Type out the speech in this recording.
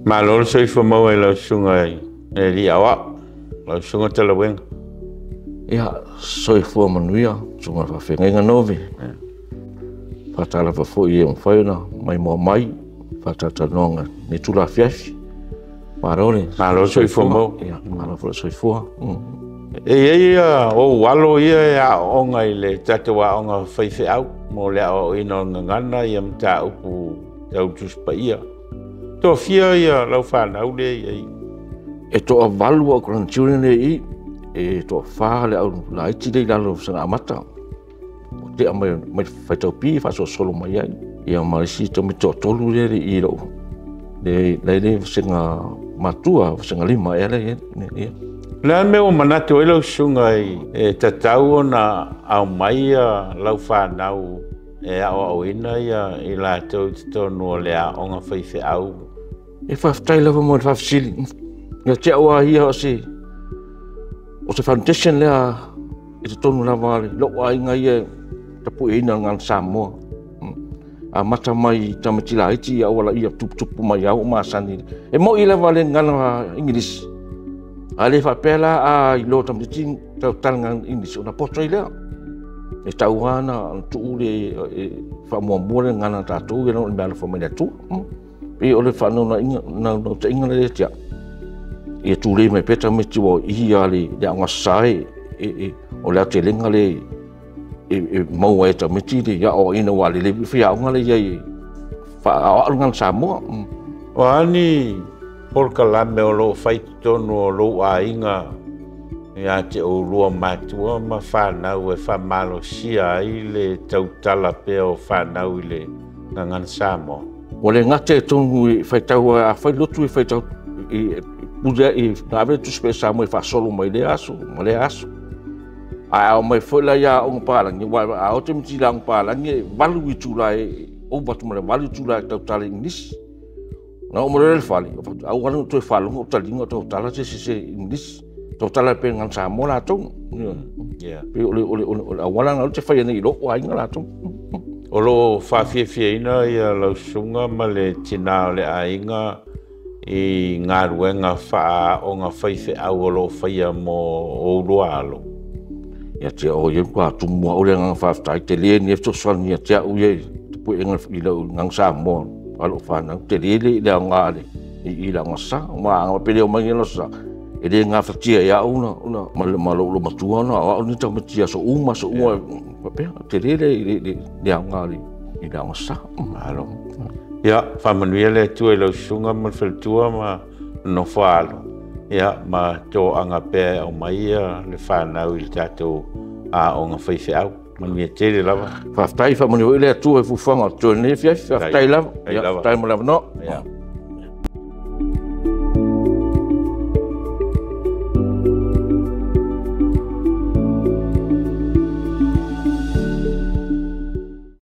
Malo le soifua maua i lau susuga i le Alii Aoao, lau Susuga Talauega. Ia, soifua manuia, susuga i le faafeagaiga Nove. Faatalofa foi i e ua mafai ona maimoa mai faatalatalanoaga i lenei itula afiafi. Malo le Malo le soifua maua. Ia, malo foi le soifua. E i ai ou alo ia e aooga i le tatou aoga faifeau mo le aoaoina o le gagana ia mataupu tau Tusi Paia. Toafia ia lau fanau lea e i ai? E toavalu au grandchildren lea e i i, e toafa le au laiti lea i lalo o Vasega Amata. Ua tea mai mai le faitau pi faasolosolo mai ai. Ia ma le isi tamaiti toatolu lea e i i lou le le le Vasega Matua, Vasega 5 ea lea e i ai. O le a le mea ua manatu ai lau susuga e tatau ona aumai lau fanau e aoaoina i latou i totonu o le aoga faifeau? E faafetai lava mo le faafesili. Ia te au lava ia, o se foundation lea i totonu lava o lou aiga ia, tapueina o le gagana Samoa. Amata mai i tamaiti laiti ia auala ia tuputupu mai au masani. E moi lava le gagana Igilisi, a le faapea la a iloa tamaiti tautala gagana Igilisi ona poto ai lea. E tau lava ona tuu le faamuamua le gagana a tatou ia o le mea alofa mai le Atua. Pei o le faanaunautaiga lea ia te au, ia tulei mai pea tamaiti ua i lava le aoga sasae, o le aotelega le e maua e tamaiti le aoaoina, ua lelei foi faiaoga lea i ai faaaoao le gagana Samoa. O a ni polokalame o lo o fai i totonu o lou aiga ia te oulua matua ma fanau e faamalosia ai le tautala pea o fanau i le gagana Samoa? Ua le gata i totonu i faitau, a fai lotu e faitau i pule i ave le Tusi Paia Samoa e faasolo mai lea aso ma lea aso. Ae ao mai foi la ia aoga palagi, aua a o tamaiti i le aoga palagi e 8 itula e ova atu ma le 8 itula e tautala i Igilisi. Na oo mai loa i le fale, aua le toe faalogo o taliga o tautala se Igilisi. Tautala pe gagana Samoa latou. Pei o le auala na te fai nei i lou aiga latou. O lo o faafiafiaina ia lau susuga ma le tina o le aiga i galuega faaaoga faifeau o lo o faia mo oulua alo? Ia te o ia matua tumu au le agaga faafetai tele ni fesoasoani ia te au ia i tapuega i lau gagana Samoa a lou fanau. Tele le aoga le i le aoga sa. Ma pe le o mai ni sa e le gafatia e au na ma lou matua na o au ni tamaiti aso uma aso uma faapea. Tele le aoga i le aoga sa. Malo. Ia, faamanuia le Atua i lau susuga ma le faletua ma nofo a alo. Ia, ma toaga pea e aumai le fanau i le tatou aoga faifeau. Manuia tele lava. Faafetai, faamanuia foi le Atua i fuafuaga o totoe i lenei afiafi. Faafetai lava. Faafetai mo le avanoa. Ia.